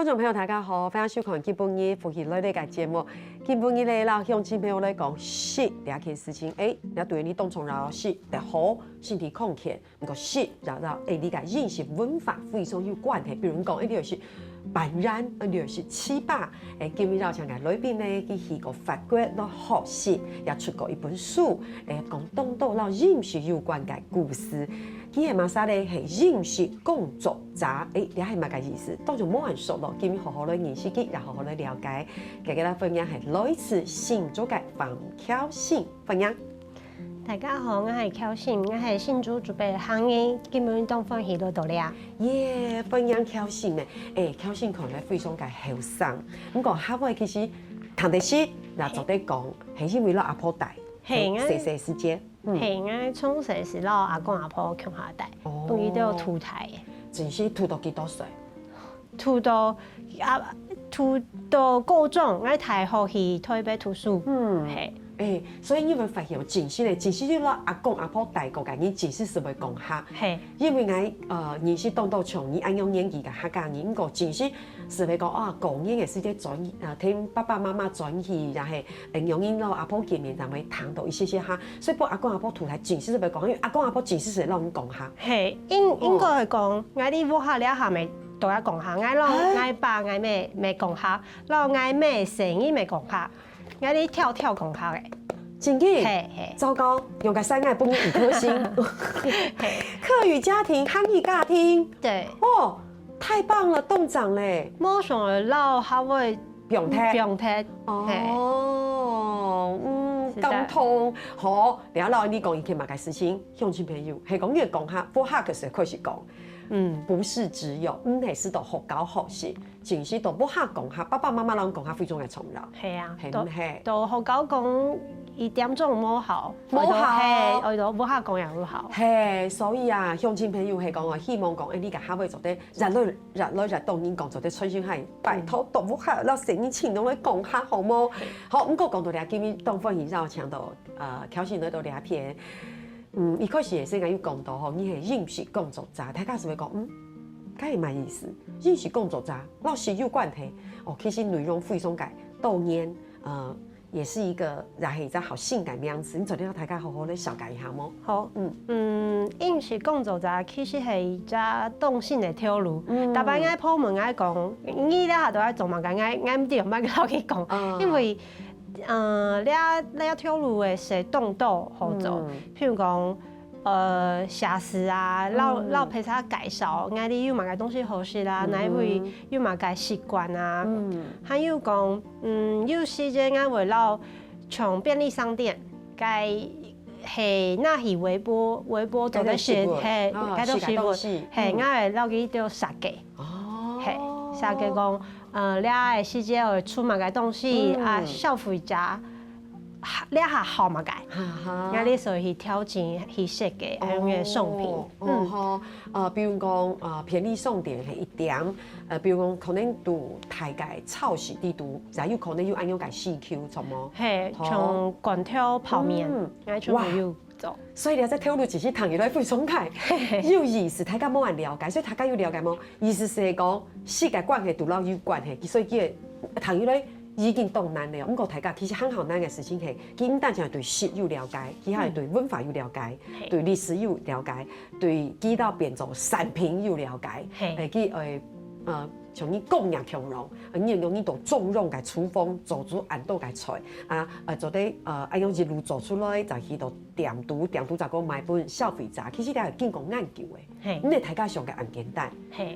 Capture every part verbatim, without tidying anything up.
觀眾朋友，大家好，歡迎收看今晡日福氣來了个節目。今晡日呢，摎鄉親朋友來講食這件事情。誒，這對你當重要，食得好，身體康健。毋過食，然後誒，你个飲食文化非常有關係。比如講，誒，你有食粄圓，誒，你有食粢粑，誒，今日邀請个來賓呢，佢去過法國來學食，也出過一本書，誒，講當多摎飲食有關个故事。佢係麼儕呢？係飲食工作 者，誒，這係麼个意思？當然無恁熟咯，今日好好來認識佢，也好好來了解。今日个來賓係來自新竹个方巧心，歡迎。大家好，𠊎係巧心，𠊎係新竹竹北个客人，今晡日當歡喜來到這。耶，歡迎巧心呢！誒，巧心看來非常个後生，毋過客話其實聽得識，也做得講，係因為摎阿婆大，係，細細時節。 係，𠊎從細係摎阿公阿婆共下大，分佢兜渡大个。真係渡到幾多歲？渡到啊，渡到高中，𠊎大學去台北讀書。嗯，係。誒，所以你會發現，真實个，真實就摎阿公阿婆大過个人，真實係會講客。係。因為𠊎呃，認識當多像你恁樣年紀个客家人，毋過真實係會講啊，過年个時節轉啊，聽爸爸媽媽轉去，也係 誒，仰般摎阿婆見面，正會聽到一息息客。所以分阿公阿婆渡大，真實係會講，因為阿公阿婆真實係摎你講客。係，應應該係講，𠊎俚屋下這下乜都愛講客，𠊎摎𠊎爸、𠊎姆乜講客，摎𠊎姆細人乜講客，𠊎俚條條講客个。真个？係係。糟糕，用个三个不如五顆星。客語家庭，客語家庭。對。哦，太棒了，當讚咧。無想到摎客話放忒。放忒。哦，嗯，感動。好，了了，你講一件麼个事情，鄉親朋友，係講你講客，不客个時候開始講。嗯，不是只有，毋係係到學校學習，真實到不客講客，爸爸媽媽摎講客非常个重要。係啊，係毋係？到學校講一點鐘無效，無效。係，愛到不客講也無效。係，所以啊，鄉親朋友係講啊，希望講，誒，你个客話做得越來越來越多人講，做得傳承下，拜託，到屋下摎細人盡量來講客，好無？好，毋過講到這，今日當歡喜邀請到呃，巧心來到這片。嗯，一開始个時間有講到吼，你係飲食工作者，大家係會講，嗯，該係麼意思？飲食工作者，摎食有關係？哦，其實內容非常个多元，呃，也是一個也係一隻好新个名詞，你做得摎大家好好來紹介一下無？好，嗯嗯，飲食工作者其實係一隻當新个條路。逐擺𠊎婆問𠊎講，你這下都愛做麼个？𠊎𠊎毋知用麼个摎佢講，因為 呃，這這條路个係當多好做，譬如講，呃，寫詩啊，摎摎別儕介紹，𠊎俚有麼个東西好食啊，哪一位有麼个習慣啊，還有講，嗯，有時節𠊎會摎像便利商店，該係拿去微波微波做得食，係，該兜食物，係，𠊎會摎佢兜設計。 係，設計講，呃，這个時節會出麼个東西啊，消費者這下好麼个，𠊎俚所以去調整去設計恁樣个商品。哦吼，呃，比如講，呃，便利商店係一點，呃，比如講可能都大个超市裡肚，也有可能有恁樣个需求，著無？係，像罐頭泡麵，𠊎全部有。 所以這隻頭路其實聽起來非常个有意思，大家無恁了解，所以大家有了解無？意思係講，食个關係都摎有關係，所以佢个聽起來已經當難了。毋過大家其實還較難个事情係，佢毋單淨對食有了解，佢還對文化有了解，對歷史有了解，對佢兜變做產品有了解，誒，佢誒呃。 像你工業共榮，你用你到中央个廚房做出恁多个菜啊，呃，做得呃，恁樣一路做出來，再去到店肚，店肚再過賣分消費者，其實這係經過研究个，毋係大家想个恁簡單。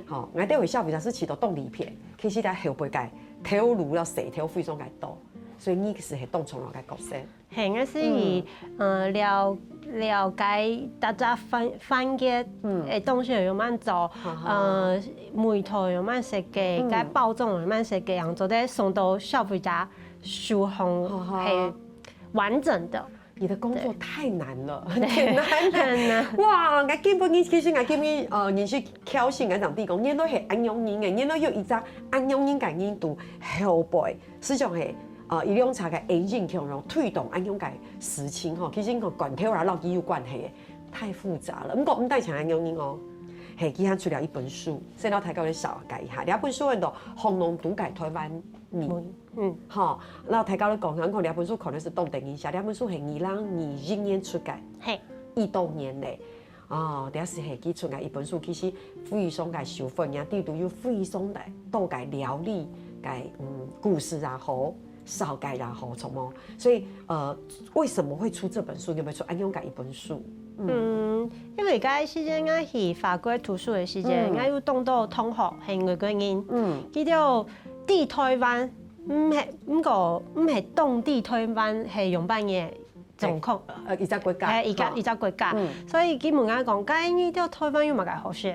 吼，𠊎兜个消費者係試著當利便，其實這後背个頭路摎事頭非常个多，所以你係係當重要个角色。 係，𠊎係以呃了了解大家翻翻譯个東西有麼做，呃味道有麼設計，該包裝有麼設計，樣做得送到消費者手項係完整个。你的工作太難了，很簡單的。哇，𠊎今晡日其實𠊎今晡日呃認識巧心，𠊎正知講，原來係恁樣人个，原來有一隻恁樣人个人在後背。 實際上係呃一輛車个engine共樣推動恁樣个事情吼，其實講罐頭啦，摎佢有關係个，太複雜了。毋過毋單淨恁樣哦，係，佢還出了一本書，先摎大家來紹介一下。這本書安到《紅龍都个臺灣味》。嗯，吼，摎大家來講，講這本書可能係當多人寫，這本書係二零二一年出个，係，已多年咧。哦，這係佢出个一本書，其實非常个受歡迎，裡肚有非常个多个料理个，嗯，故事也好，紹介也好，什麼。所以，呃，為什麼會出這本書？有沒有出恁樣个一本書？嗯，因為該時間𠊎去法國讀書个時間，𠊎有當多同學係外國人，佢兜知臺灣，毋係，毋過毋係當知臺灣係仰般个狀況。呃，一隻國家。係，一隻，一隻國家。所以佢問𠊎講，該你兜臺灣有麼个好食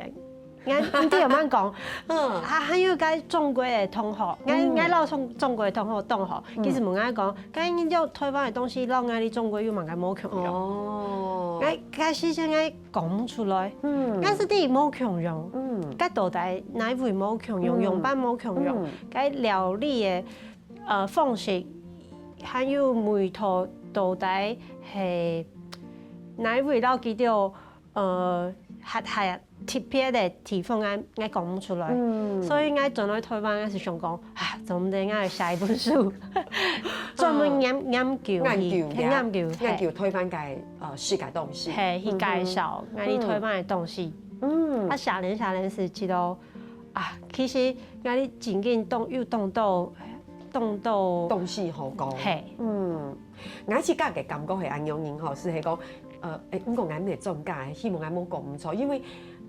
？𠊎毋知仰般講，嗯，還，還有該中國个同學，𠊎，𠊎摎中，中國个同學當好，佢就問𠊎講，該你兜臺灣个東西摎𠊎兜中國有麼个無共樣？哦，𠊎，該時間𠊎 講毋出來。嗯，𠊎就知無共樣，嗯，該到底哪位無共樣，仰般無共樣，該料理个，呃，方式，還有味道到底係哪位摎佢兜，呃，還，還特別个地方，𠊎，𠊎講毋出來。嗯，所以𠊎轉來臺灣，𠊎就想講，啊，做毋得𠊎來寫一本書，專門研，研究，研究，研究，研究臺灣个 呃，食个東西。係，去介紹𠊎兜臺灣个東西。嗯，啊，寫等寫等就知道，啊，其實𠊎兜正經當，有當多，當多東西好講。係，嗯，𠊎自家个感覺係恁樣人吼，就係講，呃，誒，毋過𠊎毋係專家，希望𠊎無講毋著，因為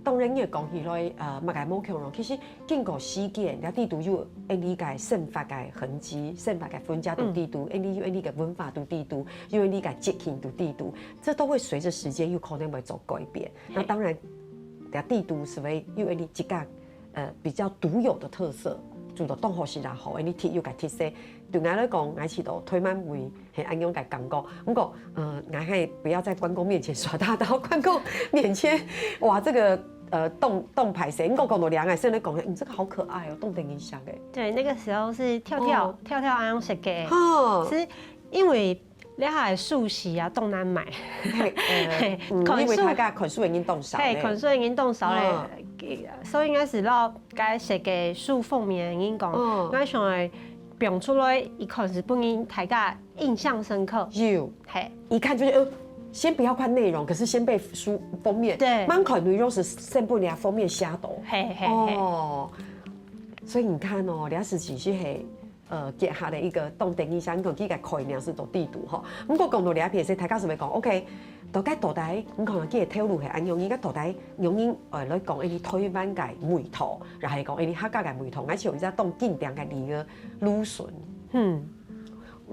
當然你講起來，呃，麼个無共樣，其實 經過時間，這裡肚有𠊎俚个生活个痕跡、生活个痕跡在裡肚，𠊎俚有𠊎俚个文化在裡肚，有𠊎俚个節慶在裡肚，這都會隨著時間有可能會做改變。那當然，這裡肚就會有𠊎俚自家，呃，比較獨有的特色，做到當好食也好，𠊎俚特有个特色。對𠊎來講，𠊎試著臺灣味 係恁樣个感覺。毋過，呃，𠊎還不要在關公面前耍大刀。關公面前，哇，這個，呃，當，當歹勢。毋過講到這，𠊎先來講，嗯，這個好可愛哦，當得人惜个。對，那個時候是跳跳，哦，跳跳恁樣設計。哈，是因為這下个書市啊，當難買。嘿，呃，嗯，看書，因為大家看書个人當少咧。嘿，看書个人當少咧，嗯，所以應該係摎該設計書封面个人講，嗯，𠊎想愛放出來，一看就分人大家 印象深刻。有，嘿，一看就是，呃，先不要看內容，可是先被書封面，對，慢看內容係先分人家封面嚇到。嘿，嘿，嘿。哦，所以你看哦，這係其實係，呃，結合了一個當得人惜，你看這個概念係在裡肚吼。毋過講到這片，所以大家係會講，OK，到底到底，你看這個頭路係恁樣，應該到底用人，呃，來講，誒，臺灣个味道，然後講，誒，客家个味道，而且有一隻當經典个例子，蘆筍。嗯。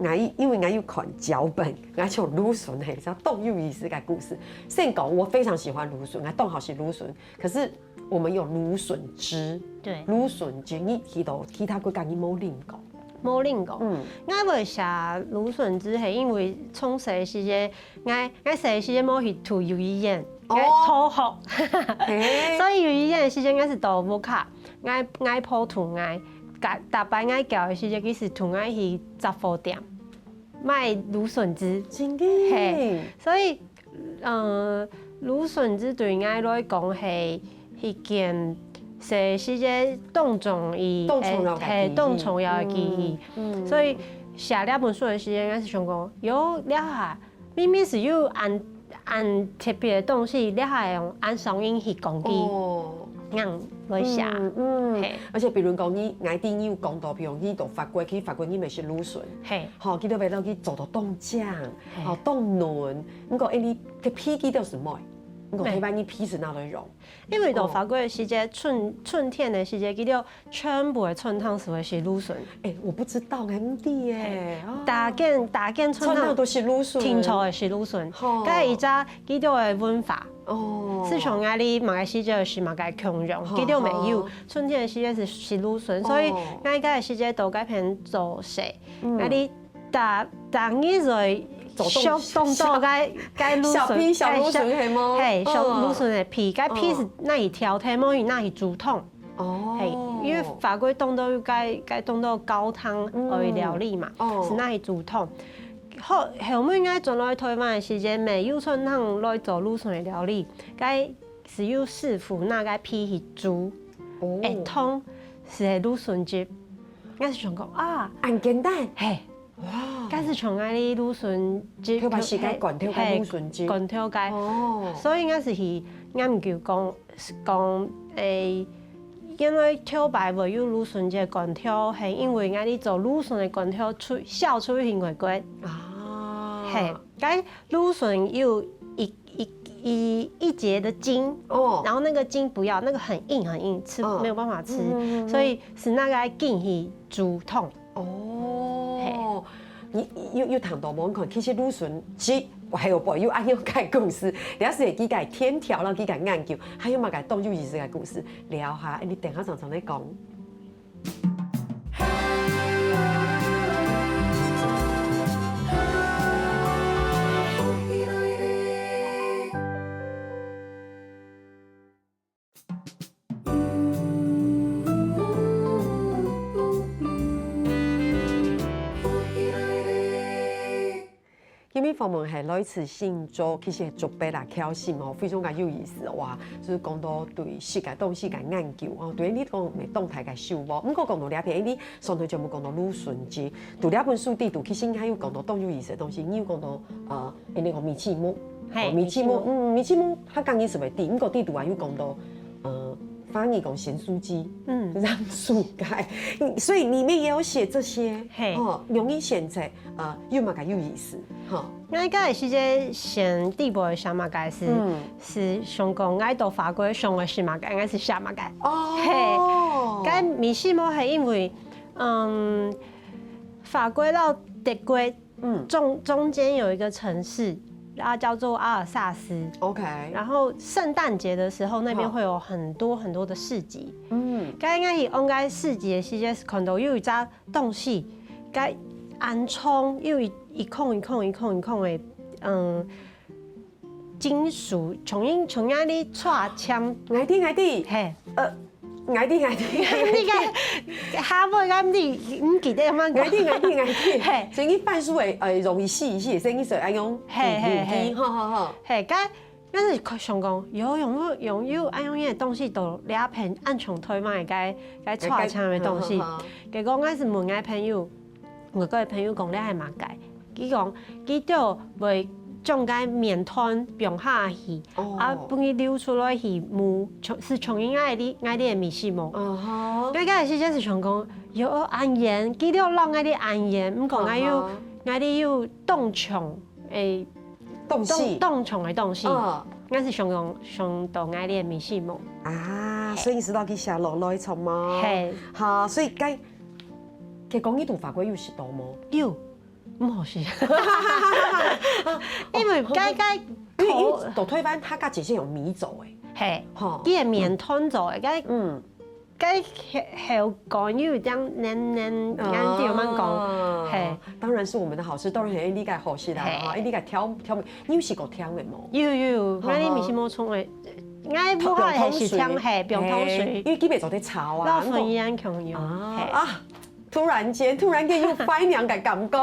𠊎因為𠊎有看腳本，𠊎想蘆筍係一隻當有意思个故事。先講，我非常喜歡蘆筍，𠊎當好食蘆筍。可是我們有蘆筍汁，對，蘆筍汁，你去到其他國家你無啉過？無啉過。嗯，𠊎會寫蘆筍汁係因為從細時節，𠊎，𠊎細時節無去讀幼稚園，哦，𠊎逃學，嘿，所以幼稚園个時節𠊎係在屋下。 𠊎，𠊎婆渡𠊎，逐，逐擺𠊎噭个時節，佢就渡𠊎去雜貨店買蘆筍汁。真个？嘿，所以，呃，蘆筍汁對𠊎來講係一件，係，係一件當重要，當重要个記憶。嘿，當重要个記憶。嗯，嗯。所以寫這本書个時間，𠊎係想講，有這下 明明係有恁，恁特別个東西，你還用恁傷心去講佢，哦，恁樣來寫。嗯，嗯。嘿。而且比如講，你，𠊎知你有講到，比如你到法國去，法國你乜食蘆筍，嘿，吼，佢兜會摎佢做到當靚，嘿，吼，當嫩。毋過，誒，你个皮佢兜係無，毋過，嘿，臺灣你皮係拿來用。 因為到法國个時節，春，春天个時節，佢兜全部个餐廳就會食蘆筍。誒，我不知道，𠊎毋知誒。嘿。哦。逐間，逐間餐廳，餐廳都食蘆筍。定著會食蘆筍。吼。該一隻佢兜个文化。哦。就像𠊎俚麼个時節食麼个共樣，吼，佢兜乜有。吼。春天个時節係食蘆筍，所以，哦，𠊎該个時節到該片做事。嗯。𠊎俚 逐，逐日就會做東西，削當多該，該蘆筍，削皮削蘆筍，哎，削，係無？嘿，削蘆筍个皮，該皮係拿去調湯，無拿去煮湯。哦。嘿，因為法國當多有該，該當多高湯，嗯，个料理嘛，哦，係拿去煮湯。好，後尾𠊎轉來臺灣个時節，乜有餐廳來做蘆筍个料理，該係有師傅拿該皮去煮，哦，會燙，係係蘆筍汁。𠊎係想講啊，恁簡單，嘿，哇，該係像𠊎个蘆筍汁，頭擺係該罐頭个蘆筍汁，罐頭个，哦，所以𠊎係去研究講講，誒，原來頭擺會有蘆筍汁个罐頭，係因為𠊎哩做蘆筍个罐頭出銷出去外國，啊，嘿，該蘆筍有一一一一節的筋，哦，然後那個筋不要，那個很硬很硬，吃，嗯，沒有辦法吃，嗯嗯嗯嗯，所以係拿該筋去煮湯。哦，你有有談到無？你看，其實蘆筍汁還有無有恁樣个故事，這係佢个天條，然後佢个研究，還有麼个當有意思个故事，聊下，你等下常常來講。今日訪問係來自新竹，其實係竹北啦，橋西哦，非常个有意思哇！就係講到對食个東西个研究哦，對你講會當大个收穫。毋過講到這片，你上頭全部講到蘆筍汁，讀這本書裡肚，其實你還有講到當有意思个東西，你有講到呃，誒，那個米篩目，嘿，哦，米篩目，米篩目，嗯，米篩目，佢講你係會知，毋過裡肚還有講到，呃，翻譯講鹹酥雞，嗯，讓樹蓋，嗯，所以裡面也有寫這些，嘿，哦，容易選擇。 呃，有麼个有意思，吼。𠊎該時節選題目寫麼个係，嗯，係想講𠊎到法國想愛食麼个，𠊎係寫麼个。哦，嘿，該米篩目係因為，嗯，法國到德國，嗯，中中間有一個城市，然後叫做阿爾薩斯。OK，然後聖誕節的時候，那邊會有很多很多的市集。嗯，該𠊎去往該市集个時節，看到有一隻 東西，該恁長，又一一空一空一空一空个，嗯，金屬，像因像恁樣咧插簽。𠊎知，𠊎知，嘿，呃，𠊎知，𠊎知，你个下尾个你毋記得樣講？𠊎知，𠊎知，𠊎知，嘿，所以你翻書會呃容易死死，所以你係愛用嘿嘿嘿，好好好，嘿，該 但是想講，有用有用有愛用个東西都了，很安全推嘛，該該插簽个東西。結果𠊎係問𠊎朋友，𠊎个朋友講這係麼个？佢講佢就會將該麵團放下去，啊，分佢流出來去，無，係像𠊎哩𠊎哩个米篩目。該該時節係想講，有恁樣，佢就讓𠊎哩恁樣，毋過𠊎又𠊎哩又當像，誒。 東西，當當像个東西，嗯，𠊎係想講想到𠊎哩个米篩目。啊，所以你知道佢寫落來著無？嘿，好，所以該，結果你讀法國有食到無？有，毋好食。因為該該，因為到台灣佢个姐姐用米做个，嘿，吼，佢个麵團做个，該嗯。 該口口感有一點黏黏，恁樣慢慢講，嘿。當然係𠊎等个好食，當然係你个好食啦，哈，你个調調味，你有食過甜个無？有有，𠊎哩米篩目重个，𠊎毋係係食甜，嘿，放糖水，因為佢愛做得炒啊，老粉一樣共樣，啊。 突然間，突然間有懷念个感覺。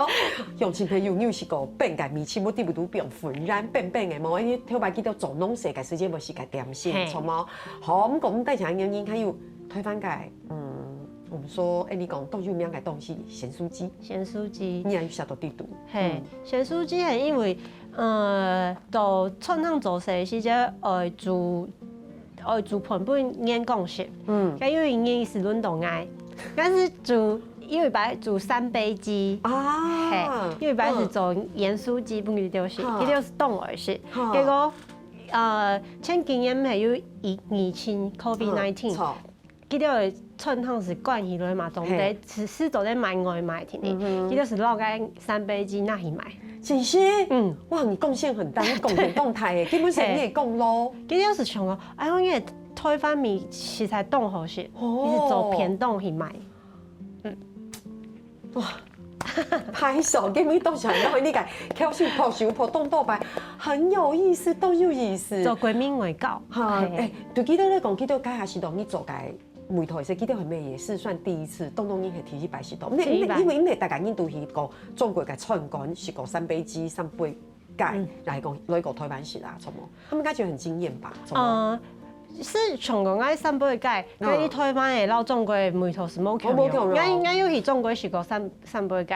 鄉親朋友，你有食過冰个米篩目，裡肚放粉圓冰冰个無？因為頭擺佢兜做農事个時節，無食个點心，著無？好，毋過𠊎等台灣人還有台灣个，嗯，𠊎等講，誒，你講當有名个東西，鹹酥雞。鹹酥雞。你也有寫到裡肚。嘿，鹹酥雞係因為，呃，到餐廳做事時節愛煮 愛煮飯分員工食，嗯，該有一日係輪到𠊎，𠊎係煮，有一擺煮三杯雞，啊，嘿，有一擺係做鹽酥雞分佢兜食，佢兜係當愛食。結果，呃，前幾年毋係有疫疫情COVID nineteen，著，佢兜个餐廳係關起來嘛，當然係係做得買外賣定定，佢兜係落該三杯雞拿去賣。真係，嗯，哇，你貢獻很大，你貢獻當大誒，基本上你个功勞。佢兜係想講，哎喲，你个 台灣米實在當好食，哦，你係做便當去賣。嗯，哇，拍手，今日當想到你个口水泡、手泡、動到白，很有意思，當有意思。做國民外交，哈，嘿，誒，對，記得你講，記得該下時當你做个媒體，所以記得係毋係也是算第一次，當當你係第一擺食到，因為因為因為大家人都去過中國个餐館，食過三杯雞、三杯雞，來講來過台灣食啦，著無？他們應該覺得很驚豔吧，著無？呃，係像講𠊎三杯雞，嗯。𠊎去臺灣个摎中國个味道係無共樣。無，無共樣。𠊎，𠊎有去中國食過三，三杯雞，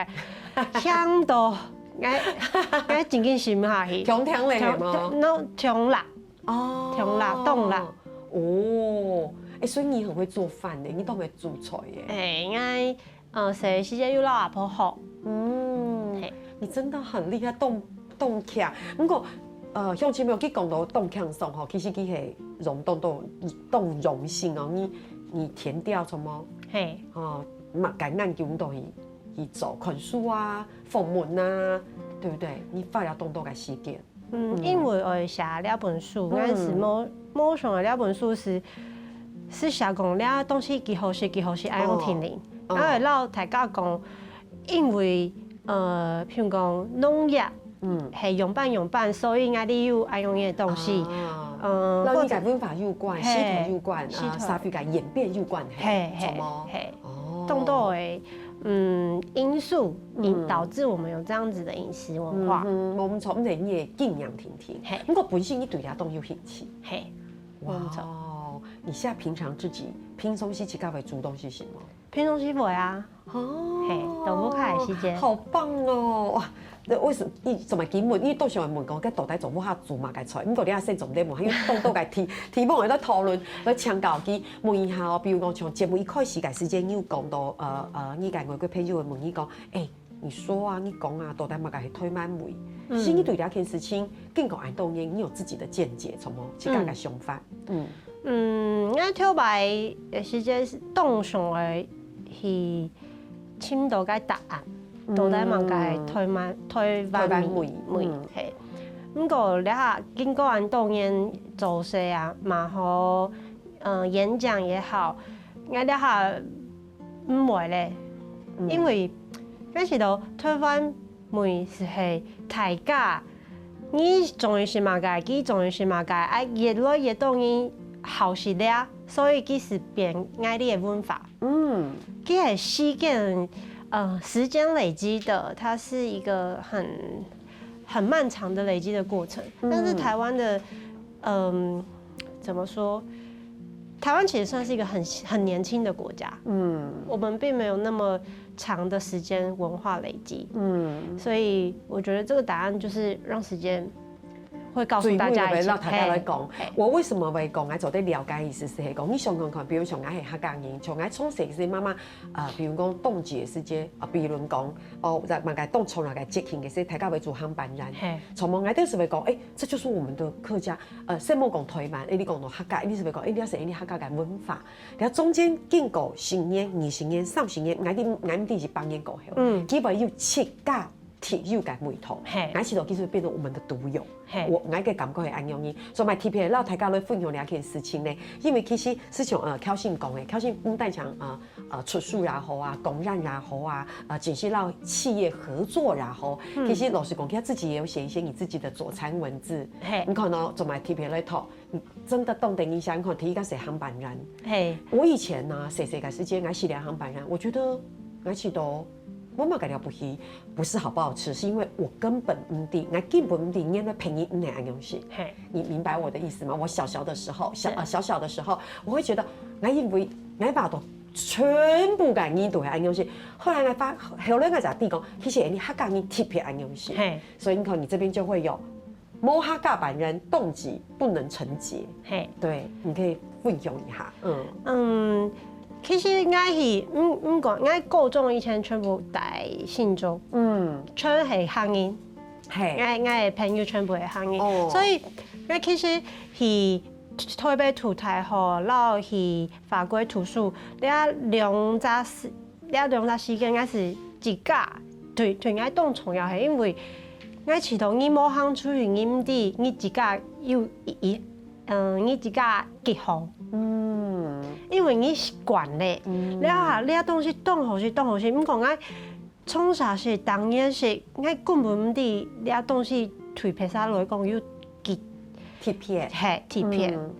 香到，𠊎，𠊎真經食毋下去。忒甜了，係無？忒，忒，no，忒辣。哦。忒辣，當辣。哦，欸，所以你很會做飯呢，你當會煮菜耶。欸，𠊎，呃，細个時節有摎阿婆學。嗯，嘿。你真的很厲害，當，當強。不過，呃，鄉親朋友，佢講到當輕鬆吼，其實佢係用當多，當用心哦。你，你填調什麼？嘿。哦，嘛，該研究你都去，去做，看書啊，訪問啊，對不對？你花了當多个時間。嗯，嗯。因為𠊎寫這本書，嗯。𠊎係無，無想到這本書係，係寫講這東西幾好食，幾好食，愛用聽令。哦。然後摎大家講，因為，呃，譬如講農業，嗯。係仰般仰般，所以𠊎兜有恁樣个東西。啊。呃，摎你个文化有關，或者，係，系統有關，係，啊，社會个演變有關，係，係，係，係無？係。哦。當多个，嗯，因素，引，嗯。導致我們有這樣子的飲食文化。嗯哼，無毋著，毋過你个經驗定定。係。不過本身你對這東西有興趣。係，無毋著。哇哦，你現在平常自己平常時自家會煮東西食無？平常時會啊。哦。嘿，在屋下个時間。好棒哦！哇，這為什麼，你做麼个問？因為到時候問講，該到底在屋下煮麼个菜？不過你也先做得問，還有當多个題，題目來討論，來請教佢。問一下哦，比如講，像節目一開始个時間，你有講到，呃，呃，你个外國朋友會問你講，欸，你說啊，你講啊，到底麼个係臺灣味？嗯。其實你對這件事情，經過恁多年，你有自己的見解，什麼自家个想法？嗯。嗯，𠊎頭擺个時節係當想愛去尋到个答案，嗯。到底麼个係臺灣，臺灣味，臺灣味，味，嗯。嘿。毋過這下經過恁多年做事啊，嘛好，呃，演講也好，𠊎這下 毋會咧，嗯。因為該時候臺灣味係大家，你中意食麼个，佢中意食麼个，啊，越來越多人好食了，所以佢係變𠊎俚个文化。嗯。佢係時間，呃，時間累積的，它是一個很，很漫長的累積的過程。嗯。但是臺灣的，嗯，怎麼說？ 臺灣其實算是一個很，很年輕的國家，嗯。我們並沒有那麼長的時間文化累積，嗯。所以我覺得這個答案就是讓時間會告訴大家一切。最尾我要摎大家來講，嘿，嘿。我為什麼會講，𠊎做得了解意思係講，你想看看，比如像𠊎係客家人，像𠊎從細係媽媽，呃，比如講冬節時節，啊，比如講，哦，在麼个當重要个節慶个時，大家會煮烘粄圓，嘿。像𠊎兜係會講，欸，這就是我們的客家 呃，先莫講臺灣，欸，你講到客家，你係會講，欸，這係𠊎俚客家个文化。然後中間經過十年、二十年、三十年，𠊎俚，𠊎俚一百年過後，嗯。佢會有自家特有个味道。嘿。𠊎試著佢就變成我們的獨有。嘿。我，𠊎个感覺係恁樣呢。所以嘛，特別摎大家來分享這件事情呢，因為其實，就像，呃，Kelson講个，Kelson毋單淨，呃， 呃，出書也好啊，講演也好啊，呃，甚至摎企業合作也好，嗯。其實老實講，佢自己也有寫一些你自己的佐餐文字。嘿。你看哦，做麼个特別來讀，嗯，真的當得人惜。你看，第一個係烘粄圓。嘿。我以前呢，細細个時節，𠊎食這烘粄圓，我覺得𠊎食著無麼个了不起，不是好不好吃，是因為我根本毋知，𠊎根本毋知，原來別人毋係恁樣食。嘿。你明白我的意思嗎？我小小的時候，小，是。呃，小小的時候，我會覺得，𠊎以為，𠊎把到 全部个人都係恁樣食。後來𠊎發，後來𠊎才知講，其實𠊎俚客家人特別恁樣食。嘿。所以你看，你這邊就會有無客家粄圓，冬季不能成節。嘿。對，你可以分享一下。嗯。嗯，其實𠊎係，嗯，嗯，講，𠊎高中以前全部在新竹，嗯。全係客人。嘿。𠊎，𠊎个朋友全部係客人。哦。所以，𠊎其實係 臺北讀大學，然後去法國讀書，這兩隻時，這兩隻時間，𠊎係自家，對，對𠊎當重要，係因為𠊎試著你無行出去，你毋知你自家有一，一，嗯，你自家幾好。嗯。因為你習慣咧，嗯。這，這東西當好食，當好食，毋過𠊎 從小食，當然係，𠊎根本毋知這東西對別儕來講有幾特別。嘿，特別。嗯。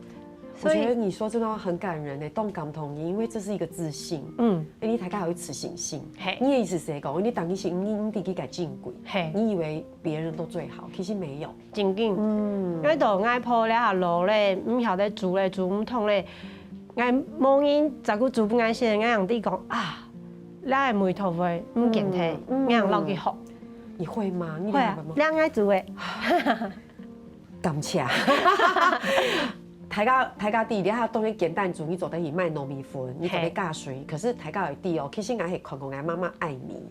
我覺得你說這段話很感人欸，當感動你，因為這是一個自信。嗯，欸，你大家有一次信心。嘿，你的意思係講，你當然是你你自己个珍貴，嘿，你以為別人都最好，其實沒有。正經，嗯，𠊎到外婆這下老咧，毋曉得煮咧，煮毋通咧，𠊎無人照顧煮分𠊎食，𠊎樣子講啊，這个味道會毋見忒，嗯，嗯，𠊎樣落去學。你會嗎？你會啊，會嗎？這𠊎煮个。感謝。大家大家知，這下當然簡單煮，你做得去買糯米粉，你做得加水，可是大家愛知哦，其實𠊎係看過𠊎媽媽愛米。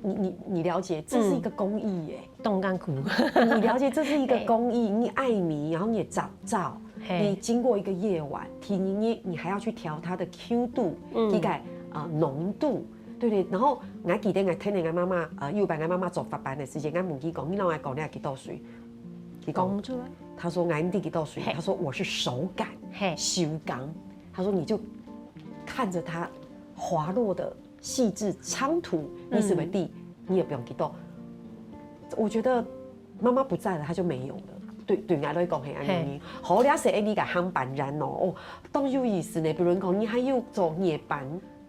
你你你了解，這是一個工藝耶。當艱苦。你了解，這是一個工藝，你愛米，然後你也找找，嘿，你經過一個夜晚，第二日你還要去調它的Q度，嗯，這個啊濃度，對不對？然後𠊎記得𠊎聽𠊎媽媽呃，有擺𠊎媽媽做發粄个時節，𠊎問佢講，你摎𠊎講你愛幾多水？佢講，講出來。他說𠊎毋知幾多水，嘿，他說我是手感，嘿，手感。他說你就看著它滑落的細緻長度，你是不是知，你也不用幾多。我覺得媽媽不在了，它就沒有了。對對，𠊎來講係恁樣。嘿，好，這係你个烘粄人哦，哦，當有意思呢。比如講，你還有做艾粄，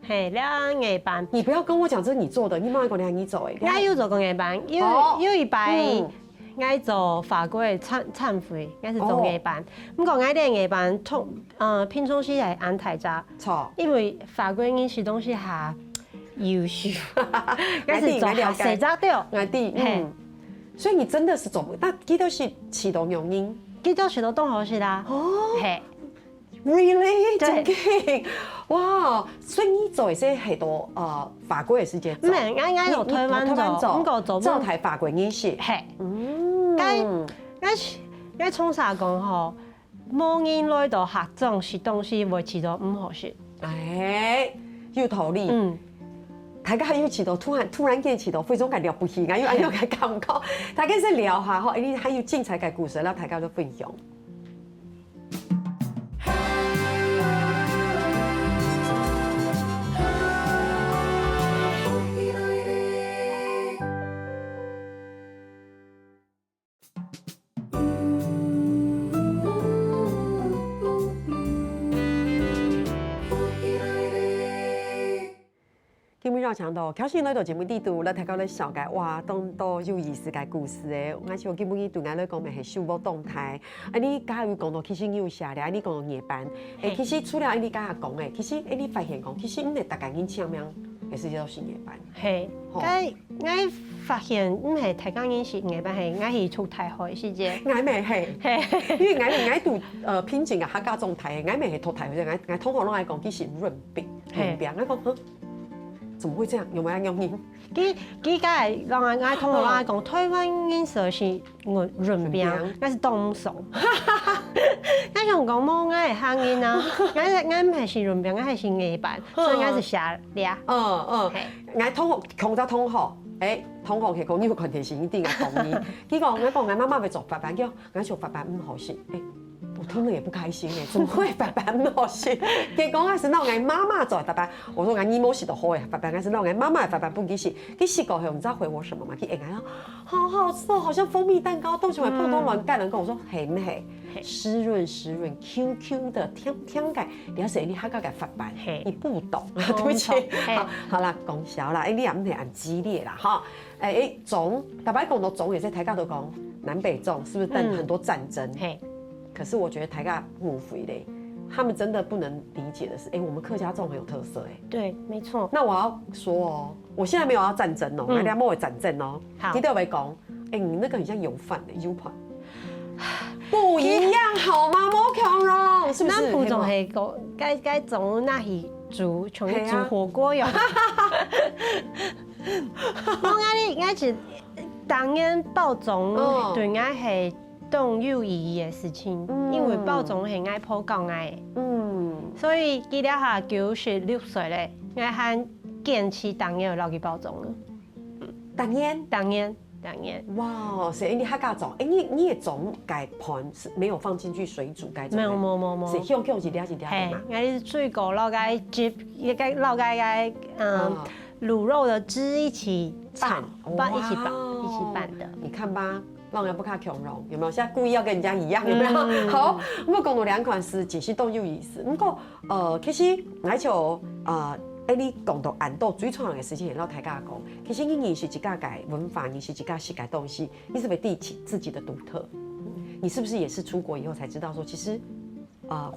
嘿，這艾粄。你不要跟我講這是你做的，你莫講這係你做的。𠊎有做過艾粄，有，哦，有一擺，嗯，𠊎做法國个餐餐會，𠊎係做艾粄。哦，毋過𠊎个艾粄通呃平常時係恁大隻，著，因為法國人食東西較幼秀，𠊎係做較細隻對。𠊎知，嘿，嗯。所以你真的是做，那佢都係試著容易。佢都試著當好食啦。哦，嘿。Really？對。正經？哇，所以你做个係到呃法國个時節做？毋係，𠊎𠊎有台灣做，你你台灣做，毋過做毋照台法國人食。嘿。嗯。𠊎𠊎𠊎從細講吼，無人來到客庄食東西會試著毋好食。哎，有道理。嗯。大家有試著突然突然間試著非常个了不起，𠊎有恁樣个感覺。大家先聊下吼，哎，你還有精彩个故事，摎大家都分享。 今晡日邀請到喬欣來到節目裡肚，摎大家來紹介，哇，當多有意思个故事欸。𠊎想今晡日對𠊎來講，乜係收穫當大。啊，你剛才有講到，其實你有寫了，你講到艾粄，欸，嘿，其實除了你剛才講个，其實欸，你發現講，其實你个大家人簽名也係都係艾粄。嘿，吼，該𠊎發現，毋係大家人食艾粄，係𠊎係讀大學个時節。𠊎乜係，嘿，因為𠊎𠊎讀呃平鎮个客家中大个，𠊎乜係讀大學个，𠊎𠊎同學攏愛講，佢係潤餅，嘿，潤餅，𠊎講，哼。 怎麼會這樣？有沒有要用力？佢佢該講啊，𠊎同學攏講，台灣人食係潤潤餅，餅，該係當爽。𠊎想講，無，𠊎係客人啊，𠊎𠊎毋係食潤餅，𠊎係食艾粄，所以𠊎係寫這。嗯嗯，嘿，𠊎同學，同隻同學，欸，同學係講你有看電視一定愛講你，佢講，𠊎講，𠊎媽媽會做發粄，叫𠊎做發粄毋好食，欸。 我聽了也不開心欸，怎麼會發粄毋好食？結果𠊎係摎𠊎媽媽做个發粄，𠊎說𠊎你無食到好个發粄，𠊎係摎𠊎媽媽个發粄分佢食，佢食過後，你知道回我什麼嗎？佢應𠊎講，好好吃哦，好像蜂蜜蛋糕，當像係普通卵糕恁樣。𠊎說係毋係？濕潤濕潤，Q Q的，甜甜个，了解你客家个發粄，你不懂，對不起。好，好啦，講笑啦，欸，你也毋係恁激烈啦，哈。 欸欸，庄，大家講到庄也係大家都講南北庄，是不是？但很多戰爭。嘿，可是我覺得大家誤會咧，他們真的不能理解的是，欸，我們客家庄很有特色欸。對，沒錯。那我要說哦，我現在沒有要戰爭哦，嗯，大家莫戰爭哦。好，你都會講，欸，你那個很像油飯欸，油飯。不一樣好嗎？莫共樣，是不是？南部庄係个，該該庄拿去煮，像去煮火鍋一樣。無，𠊎哩，𠊎係當然包粽，哦，對𠊎係當有意義个事情，嗯，因為包粽係𠊎婆教𠊎个，嗯，所以佢這下九十六歲咧，𠊎還堅持當然愛落去包粽。當然，當然，當然。哇，所以你客家粽，欸，你你个粽該盤是沒有放進去水煮該種的，沒有，沒有，沒有，沒有。是香香一粒一粒的嘛？嘿，𠊎係水果落該汁，一個落該該嗯。 滷肉的汁一起拌，拌，一起拌，一起拌的。你看吧，讓人不卡恐龍，有沒有？現在故意要跟人家一樣，有沒有？嗯。好，不過講到兩款是解析都有意思。不過，呃，其實而且呃，哎，你講到恁多最重要的事情，也讓大家講，其實你認識自家个文化，認識自家食个東西，你是不是第一自己的獨特？你是不是也是出國以後才知道說，其實啊，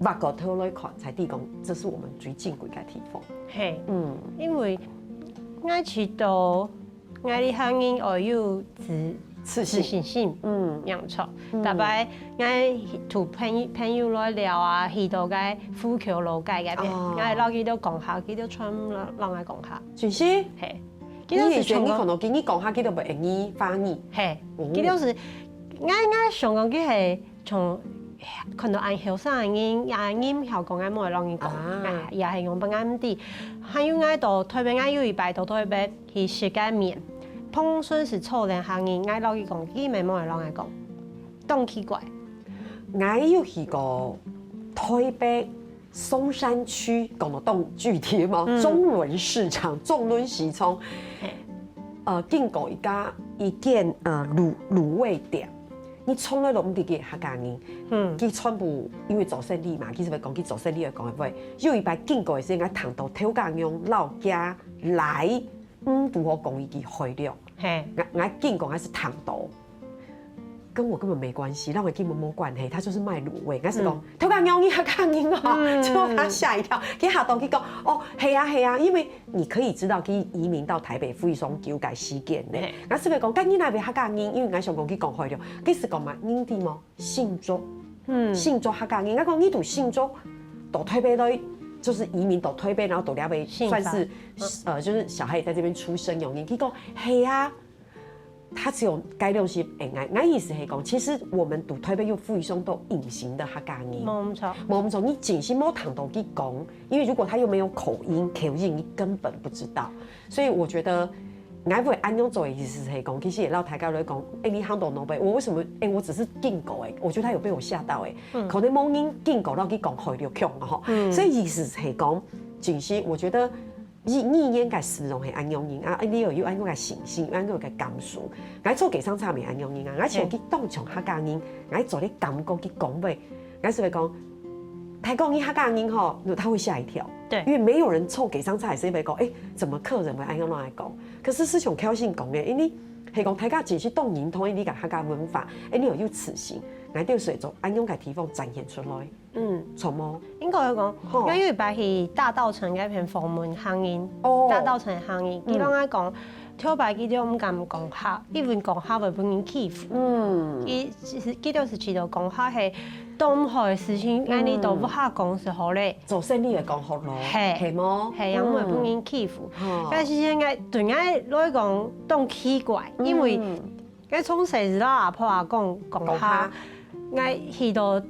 外國頭來看，才知講這是我們最珍貴个地方。嘿，嗯，因為𠊎知道，𠊎這下人愛有自自信，自信心，嗯，沒錯。嗯，逐擺𠊎同朋友朋友來尞啊，去到該富橋老街該片，哦，𠊎摎佢兜講客，佢兜全部摎𠊎講客。真係？嘿，佢兜係全部。你以前你可能跟佢講客，佢兜毋會你華語。嘿，哦，佢兜係，𠊎𠊎想講佢係 像看到恁後生个人，也人曉講𠊎無愛摎人講，啊，也係用分𠊎毋知。還有𠊎到台北，𠊎有一擺到台北去食个麵，碰順勢坐等客人，𠊎摎佢講，佢乜無愛摎𠊎講，當奇怪。𠊎有去過台北松山區，講到當具體嘛，嗯，中崙市場，中崙市場，嘿，呃，經過一家一間呃滷滷味店。 你從來都毋知佢係客家人。嗯，佢全部因為做生理嘛，佢係會講佢做生理會講个話。有一擺經過个時，𠊎聽到頭家娘摎厥倈仔堵好講一句海陸。嘿，𠊎𠊎經過，𠊎係聽到，跟我根本沒關係，跟我根本無關係，他就是賣滷味。𠊎係講，嗯，頭家娘，你客家人哦，嗯，就他嚇一跳，佢嚇到佢講，哦，係啊係啊，因為 你可以知道佢移民到台北非常久个時間呢。嘿，𠊎係會講，該你哪位客家人？因為𠊎想講佢講海陸，佢係講嘛，你知無？新竹，嗯，新竹客家人。𠊎講你對新竹到台北來，就是移民到台北，然後到這位算是，呃，就是小孩也在這邊出生，有人。佢講，係啊， 他只有該東西，哎，𠊎，𠊎意思係講，其實我們在台北有非常多隱形的客家人。無錯。無錯，你真係無聽到佢講，因為如果他又沒有口音，口音你根本不知道。所以我覺得，𠊎會恁樣做的意思係講，其實也讓大家來講，哎，你喊到老北，我為什麼，哎，我只是經過，哎，我覺得他有被我嚇到，哎，嗯，可能無人經過，讓佢講海陸腔吼。嗯，所以意思係講，真係我覺得 語語言个使用係恁樣人啊，你有有恁樣个信心，有恁樣个感受。𠊎坐計程車乜恁樣人啊，𠊎坐去當像客家人，𠊎做得感覺佢講話，𠊎係會講，大哥你客家人吼，他會嚇一跳。對，因為沒有人坐計程車係會講，哎，怎麼客人會恁樣來講？可是係像Kelson講个，因為係講大家真係當認同你个客家文化，哎，你有有自信，𠊎兜係做恁樣个地方展現出來。 嗯，著無？應該會講，吼，𠊎有一擺去大稻埕該片訪問客人，哦，大稻埕客人，嗯，佢摎𠊎講，頭擺佢兜毋敢講客，因為講客會分人欺負。嗯，佢其實佢兜係知道講客係當毋好个事情，嗯，恁樣都毋好講就好咧。做生理个講好咯，嘿，係無？係，也毋會分人欺負。嗯，吼，但是現在對𠊎來講當奇怪，因為，嗯， 𠊎從細就摎阿婆阿公講客，講客。𠊎去到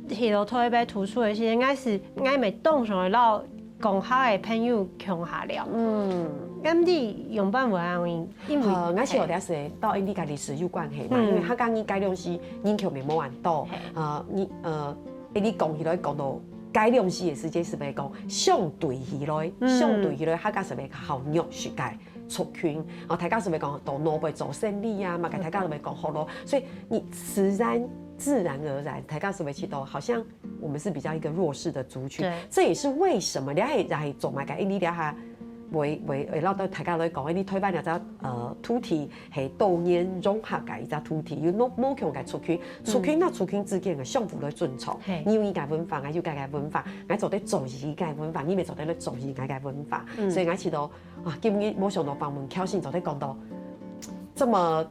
去到台北讀書个時節，𠊎係𠊎乜當想愛摎講客个朋友共下尞。嗯，𠊎毋知仰般會恁樣，因為，呃，𠊎想這係到因為个歷史有關係嘛，嗯，因為客家人該量時人口乜無恁多，嘿，呃，你呃，誒，你講起來講到該量時个時節，係毋係講相對起來，嗯，相對起來，客家係毋係較弱勢个？ 族群，哦，大家係毋係講到老輩做生理啊，嘛，大家係毋係講好咯，所以你自然自然而然，大家係毋係知道，好像我們是比較一個弱勢的族群。對，這也是為什麼，這下也係做麼个，因為這下會會會摎到大家來講，因為台灣這隻呃土地係多元融合个一隻土地，有無無共个族群，族群那族群之間个相互來尊重，嘿，你有你个文化，𠊎有𠊎个文化，𠊎做得做自家个文化，你乜做得來做自家个文化，嗯，所以𠊎知道。 啊，今日無想到訪問Kelson做得講到這麼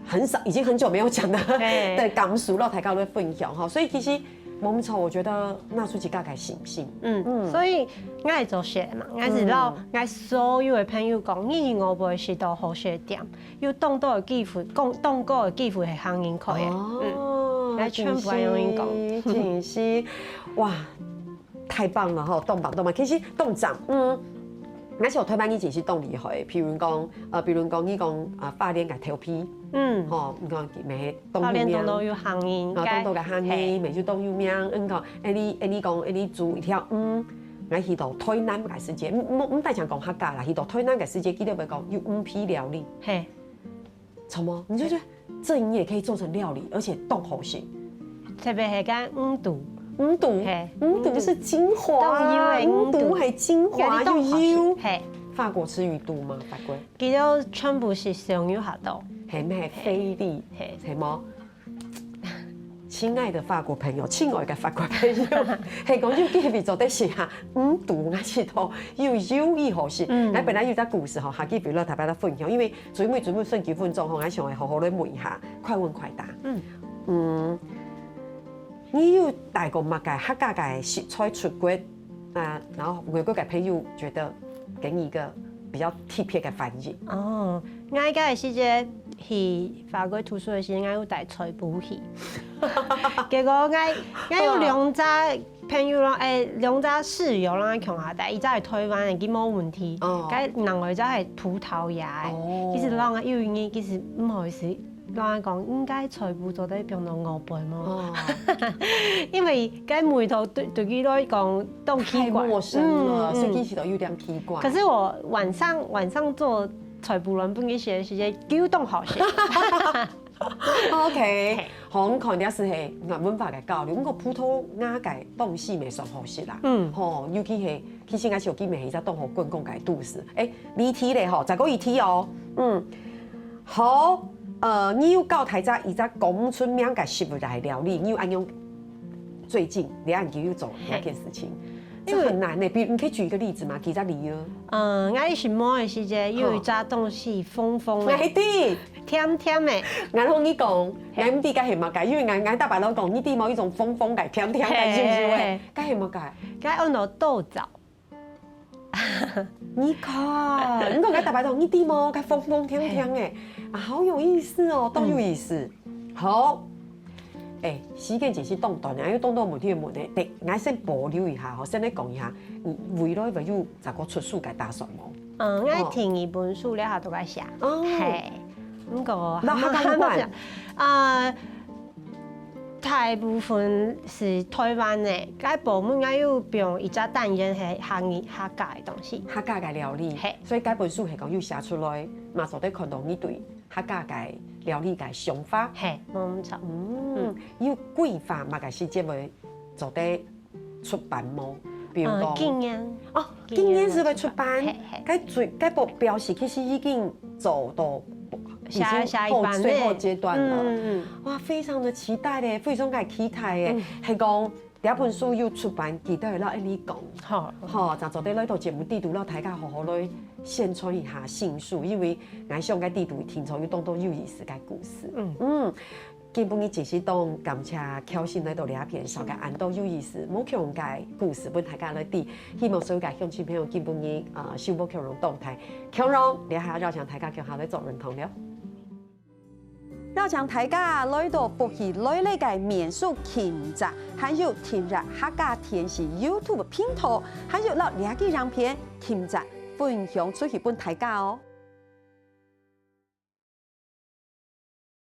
很少，已經很久沒有講的，嘿，的感受，摎大家來分享吼。所以其實無毋著，我覺得拿出自家个信心。嗯，嗯，所以𠊎係做事嘛，𠊎係摎，嗯，𠊎所有个朋友講，你去外背食到好食个店，有當多个機會，講當多个機會係行人開个。哦，嗯，𠊎全部愛用人講。真是，真是，哇！ 太棒了吼，當棒當棒。其實當讚，嗯，而且台灣以前係當厲害，譬如講，呃，譬如講你講啊，花蓮个豆皮，嗯，吼，你講乜當有名，花蓮當多有行人，啊，當多个行人，嘿，乜就當有名。你講，誒，你誒，你講，誒，你煮一條魚，𠊎去到台南个時節，毋毋毋單淨講客家啦，去到台南个時節，佢兜會講有魚皮料理。嘿，什麼？你就覺得這你也可以做成料理，而且當好食。特別係該魚肚，魚肚，嘿魚肚是精華啊，當有的魚肚係精華又油。係，法國吃魚肚嗎？法國？佢都全部係燒肉下到，係咩？係菲力，嘿係嗎？親愛的法國朋友，親愛的法國朋友，係講有機會做得食下魚肚，𠊎知道又有意好食。嗯𠊎本來有隻故事吼，下機會摎大家來分享，因為最尾最尾剩幾分鐘吼，𠊎想愛好好來問一下，快問快答。嗯嗯，你有帶過麼个客家个食材出國啊？然後外國个朋友覺得給你一個比較特別的反應。哦，𠊎該个時節去法國讀書个時，𠊎有帶菜脯去。結果𠊎𠊎有兩隻朋友咯，誒，兩隻室友啦，共下帶，一隻係台灣个，佢無問題。哦該另外一隻係葡萄牙个，哦其實讓佢有因為其實毋好意思，讓佢講應該菜脯做得放到外背無？哦，因為該味道對對佢來講當奇怪。太陌生了，嗯所以其實都有點奇怪。可是我晚上晚上做菜脯卵分佢食个時間，佢當好食。 OK，嘿好，你看這係係文化个交流。毋過葡萄牙个東西乜算好食啦。嗯吼，尤其係其實𠊎小弟乜係一隻當好觀光个都市。誒，離題咧吼，再過一題哦。嗯，好，呃，你有教大家一隻講出名个食物來料理，你有恁樣最近你恁久有做這件事情，因為這很難呢。比如你可以舉一個例子嗎？舉隻例哦。嗯，𠊎以前無个時節，有一隻東西紅紅个，𠊎知。甜甜个，𠊎同你講，𠊎毋知該係麼个，因為𠊎𠊎大伯老講，你知無一種紅紅个、甜甜个、嘿油油个嘿，該係麼个？該安到豆棗。你看，你講𠊎大伯講，你知無？該紅紅甜甜个，啊，好有意思哦，當有意思。好，誒，時間真係當短啊，又當多問題要問呢。對，𠊎先保留一下吼，先來講一下，你未來會有再過出書个打算無？嗯，𠊎第二本書了下都在寫。哦嘿，毋過那客家有關？啊，大部分係台灣个，該部分𠊎有放一隻單元係客語客家个東西。客家个料理嘿，所以該本書係講有寫出來，嘛做得看到你對客家个料理个想法。嘿，無毋著。嗯，有規劃麼个時節會做得出版無？比如嗯，講，今年哦，今年係會出版嘿嘿，該最該部表示其實已經做到下下一版最後呢階段了。嗯嗯哇，非常的期待咧，非常个期待耶！係講這本書有出版，記得會摎你講。好，吼，正做得來到節目底肚，摎大家好好來宣傳一下新書，因為𠊎想該底肚聽眾有當多有意思个故事。嗯嗯，今晡日真係當感謝喬欣來到這片，紹介恁多有意思、無共个故事分大家來知。希望所有个鄉親朋友今晡日呃收穫共樣當大，共樣這下邀請大家共下來做運動了。 邀請大家來到福氣來了个民宿品質，還有訂閱客家電視YouTube頻道，還有摎這支影片品質分享出去分大家哦。